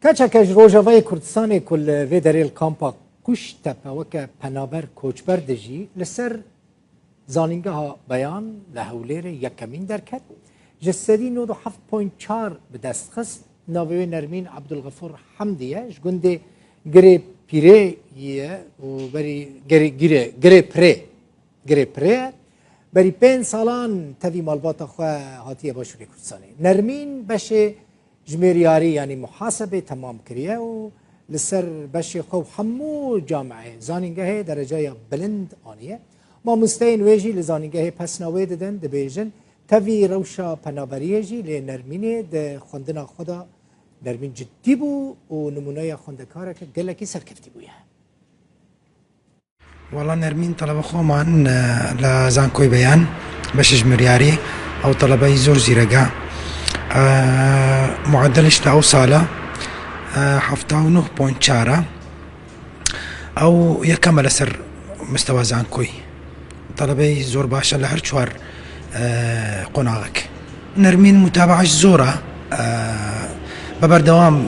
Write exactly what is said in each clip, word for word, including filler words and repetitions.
Keçeke ji Rojavayê Kurdistanê ku li vê derê li kampa Kuştepe weke penaber koçber dijî, li ser Zanîngeha Beyan li Hewlêrê yekemîn derket. Ji sedî nod û heft point çar bi dest xist. Navê wê Nermîn Abdulxefûr Hemdî ye. Ji gundê Girê Pîrê ye û berî Girê, Girê, Girê Pirê, Girê Pirê ye. Berî pênc salan tevî malbata xwe hatiye Başûrê Kurdistanê. Nermîn beşê jimêriyarî, yanî muhasebê temam kiriye û li ser beşê xwe û hemû camiyê zanîngehê derecaye bilind aniye. Mamosteyên wê jî li zanîngehê pesna wê didin, dibêjin, tevî rewşa penaberiyê jî lê Nermînê di xwendina xwe de Nermîn ciddî bû û nimûneya xwendekareke gelekî serkeftî bûye. Wala Nermîn telebe xwe man, e, li Zankoyê Beyan, beşê jimêriyarî, ew telebeyî zor zîrek e. E, muedeliş li ew sala, e, hefta û neh point çar e. Ew yekem e li ser mistewa Zankoyê. Telebeyî zor baş e li her çar, e, qonaxek. Nermîn mutabaeş zor e. E, bi berdewam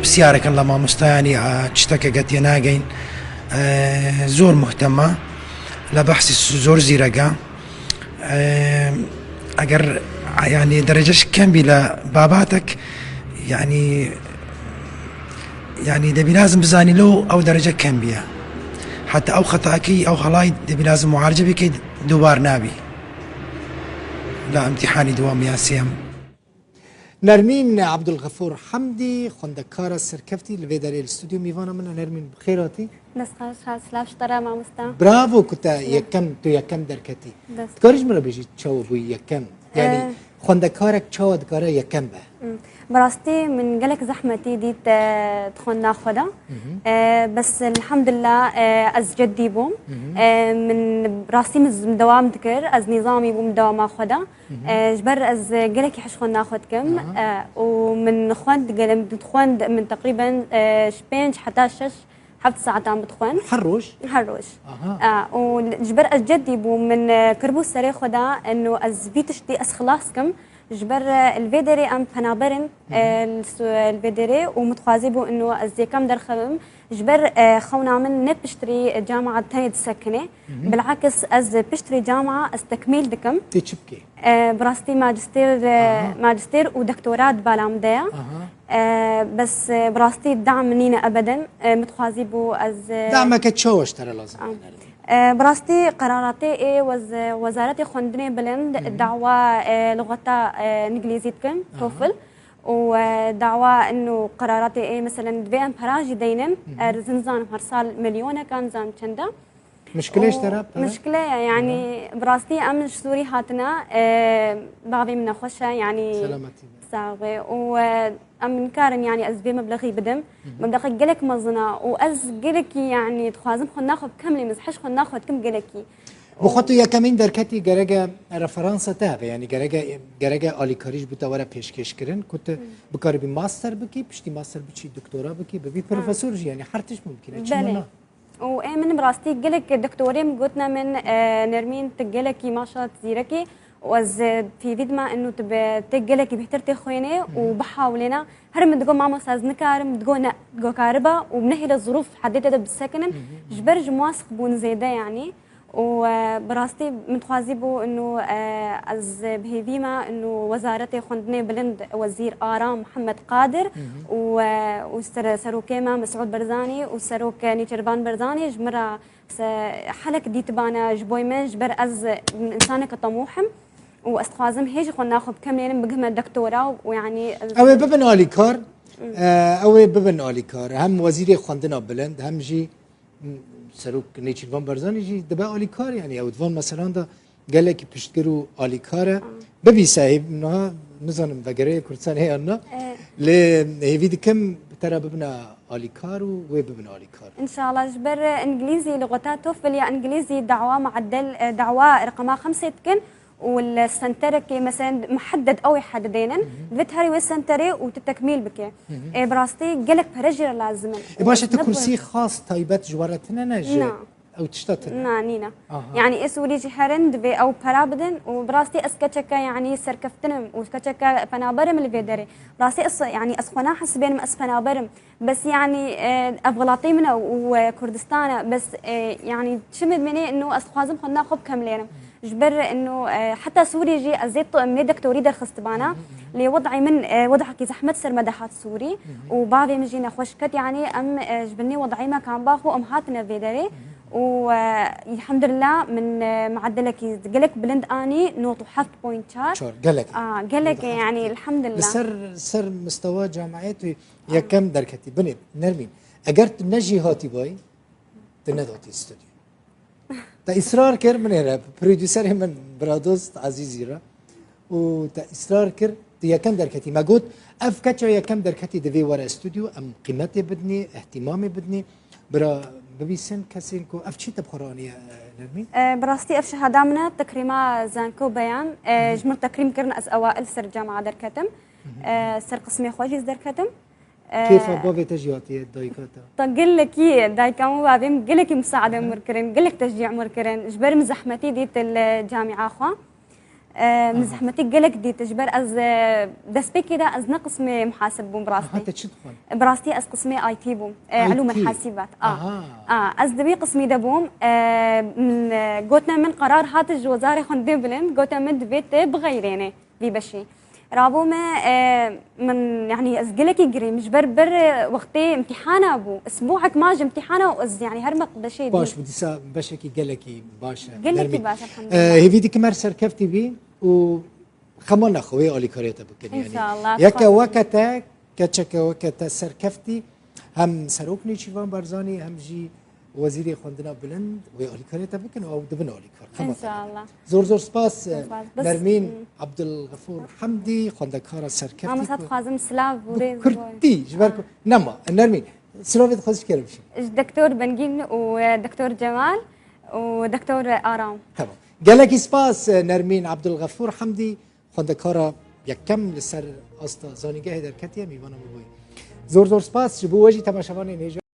pisyarek in li mamosteyanî, e, tişteke getiye nageyn. E, zor muhtem e. Li behsî zor zîrek e. E, eger, yanî, dereceş kem bî li babatek, yanî, yanî, debî lazim bizanî lo ew derece kem bîye. Heta ew xetakî, ew xelayî debî lazim muarice bikî, dubar nabî. La imtîhanî dewam ya sêyem. Nermîn Abdulxefûr Hemdî, xwendekara serkeftî li vê derê li stûdyo mîvana min e. Nermîn, bi xêr hatî. Dest xweş, ha, silav ji te re, mamosta. Bravo ku te yekem, tu yekem derketî. Dest. Dikarî ji min re bêjî çawa bûyî yekem? Yanî, Ee, xwendekarek çawa dikare yekem be? Hmm. Bi rastî min gelek zehmetî dît, e, di xwendina xwe de. Hı hı. E, bes elhamdulillah, e, ez ceddî bûm. Hı hı. E, min rastî min z-, dewam dikir, ez nîzamî bûm dewama xwe de. Hı hı. E, ji ber ez gelekî hej xwendina xwe dikim. Aha. E, û min xwend, gelem dixwend, min teqrîben, e, ji pênc heta şeş, heft saetan bidixwend. Her roj? Her roj. Aha. E, û ji ber ez ceddî bûm, min, e, kiribû serê xwe de, eno ez vî tiştî ez xilas kim. Ji ber, e, li vê derê em penaber in, Hı hı. e, li su-, li vê derê û min dixwazî bû eno ez yekem derxevim. Ji ber, e, xewna min ne piştrî, e, camia tenê disekine. Hı hı. Bilakis ez piştrî camia ez tekmîl dikim. Tê çi bikî? E, bi rastî majistêr, e, Aha. majistêr û doktora di bala min de ye. Aha. E, bes, e, bi rastî dam nîne ebeden. E, min dixwazî bû ez, e, Dameke çawa ji te re lazim Am. e, Nermîn? E, bi rastî qeraratê ê wez-, wezaretê xwendinê bilind Hı hı. dawa, e, luxeta, e, îngilîzî dikin, Aha. TOEFL. Û, e, dawa ino qeraratê ê, meselen, divê em pera jî deynin. Hı hı. Er nizanim her sal milyonek e, nizanim çend e. Mişkile ji te re pere? Mişkile ye, yanî, Aha. bi rastî em ji Sûrî hatine, e, bavê min nexweş e, yanî, Selametî be. Sax be. Û, e, em nikarin, yanî, ez vê meblexî bidim. Hı hı. Meblexe gelek mezin e û ez gelekî, yanî, dixwazim xwendina xwe bikim, lê min hej xwendina xwe dikim gelekî. Bi xwe tu yekemîn derketî, gereke referansa te hebe, yanî gereke, gereke alîkarî ji bo te were pêşkêş kirin, ku tu Hı. bikaribî master bikî, piştî master biçî doktora bikî, bibî Hı. profesor jî, yanî her tişt mumkîn e. Çima Belê. na? Û ê min bi rastî gelek doktorê min gotine min, e, Nermîn, tu gelekî maşallah tu zîrekî û ez, e, pêvî dima eno tu bi, tê gelekî bêhtir tê xwênê û Hı hı. bihawlêne. Her min digo, mamosta ez nikarim, digo ne, digo kariba û nehêle zirûf hedê te de bisekinin. Hı hı. Ji ber ji muwafiq bûn zêde, yanî. Û, e, bi rastî min dixwazî bû ino, e, ez bi hêvî me ino Wezaretê Xwendinê Bilind Wezîr Aram Mihemed Qadir Hı hı. û, e, û ser-, serokê me Mesûd Barzanî û serok Nêçîrvan Barzanî ji min re se-, helek dîtibane ji bo min, ji ber ez insaneke temûh im û ez dixwazim hê jî xwendina xwe bikemlênim, bigihime doktora û, yanî, ez Ew ê bibin alîkar, Hı. e, ew ê bibin alîkar. Hem Wezîrê Xwendina Bilind, hem jî Serok Nêçîrvan Barzanî jî dibe alîkar, yanî ew di van meselan de gelekî piştgir û alîkar e. Aa. Bibîse hêv-, niha nizanim vegerê Kurdistan heye an na. Evet. Lê hêvî dikim bi te re bibine alîkar û wê bibin alîkar. İnşallah ji ber, e, îngilîzî, luxeta TOEFL ya îngilîzî dawa mueddel, e, dawa reqema xemsê dikin. û li senterekê, meselen, muhedded ew ê hedidênin, Hı hı. divê tu herî wê senterê û tu tekmîl bike. Hı hı. Ê, bi rastî gelek pere jî re lazim in. Ê, Û baş e, ez tu ne kursî bi- xas taybet ji we re tine ne ji Na. Ew tişta tune. Na, nîne. Aha. Yani ê Sûrî jî herin divê ew pera bidin û bi rastî ez keçeke yani serkeftin im û keçeke penaber im li vê derê. Bi rastî ez yani ez xwe nahesibênim ez penaber im. Bes yani e, ev welatê min e û e, Kurdistan e. Bes e, yani çi min menê ino ez dixwazim xwendina xwe bikemlênim. Ji ber ino e, heta Sûrî jî ez ê t- em ê doktorî derxistibana. Lê wed'ê min e, wed'ekî zehmet ser me de hat Sûrî û bavê min jî nexweş ket yani em e, ji binê wed'ê me kamba xwe em hatine vê derê. û e, elhamdülillah min e, mueddelekî gelek bilind anî, not û heft point çar. Çar, gelek. Aa, gelek e, Not û heft. Yani Li elhamdülillah. ser, ser mistewa camiayê tu yekem derketî. Binê Nermîn, eger tu ne jî hatî bay, tu nedatî stûdyo. Te îsrar kir, min ê re, prodûserê min, biradost Ezîzî re. Û te îsrar kir, tu yekem derketî. Me got, ev keça yekem derketî divê were stûdyo, em qîmetê bidinê, îhtîmamê bidinê, bira bibîsin kesên ku ev çi te bi xwe re aniye, e, Nermîn? E, bi rastî ev şehada min e, tekrîma zanko beyan. E, ji min tekrîm kirin ez ewail ser cama derketim. E, ser qismê xwe jî ez derketim. E, Kêfa bavê te jî hatiye, dayika te. Ta gelekî dayika min û bavê min gelekî musaade min kirin, gelek teşcî min kirin. Ji ber min zehmetî dît li camia xwe. E, min zehmetî gelek dît. Ji ber ez e, destpêkê de ez ne qismê muhasib bûm bi rastî. Aha, te çi dixwend? Bi rastî ez qismê I T bûm. E, I T? Elûm el hasibat. A. Aha. A, ez di wî qismî de bûm. E, min, e, gotine min qerar hat ji wezarê xwendê bilind. Gotine min divê te bixeyrênê vî beşî. Rabû me, e, min, yani ez gelekî girîm. Ji ber ber wextê imtihana bû. Isbuhek ma ji imtihana û ez, yani her me beşê Baş dî. Bû, dîsa beşekî gelekî baş e. Gelekî Nermîn. Baş, elhamdülillah. E, hêvî dikim her serkeftî bî û xema nexwe wê alîkariyê te bikin. Yani, Înşallah. Yeke weke te, keçeke weke te serkeftî, hem Serok Nêçîrvan Barzanî, hem jî Wezîrê Xwendina Bilind wê alîkariyê te bikin û ew dibin alîkar. Xema te. Înşallah. Zor zor spas, e, Zor spas. Bes, Nermîn hmm. Abdulgafur Hamdi, xwendekara serkeftî Mamosta ku dixwazim silav û bi rêz Kurdî, ji ber ku nema, Nermîn, silavê dixwazim kere bişim. Ji Doktor Bengîn û e, Doktor Cemal û Doktor Aram. Tamam. Gelekî spas, e, Nermîn Abdulgafur Hamdi, xwendekara yekem li ser asta zanîngehê derketiye, mîvana min bûye. Zor zor spas ji bo we jî temaşevanên hêja.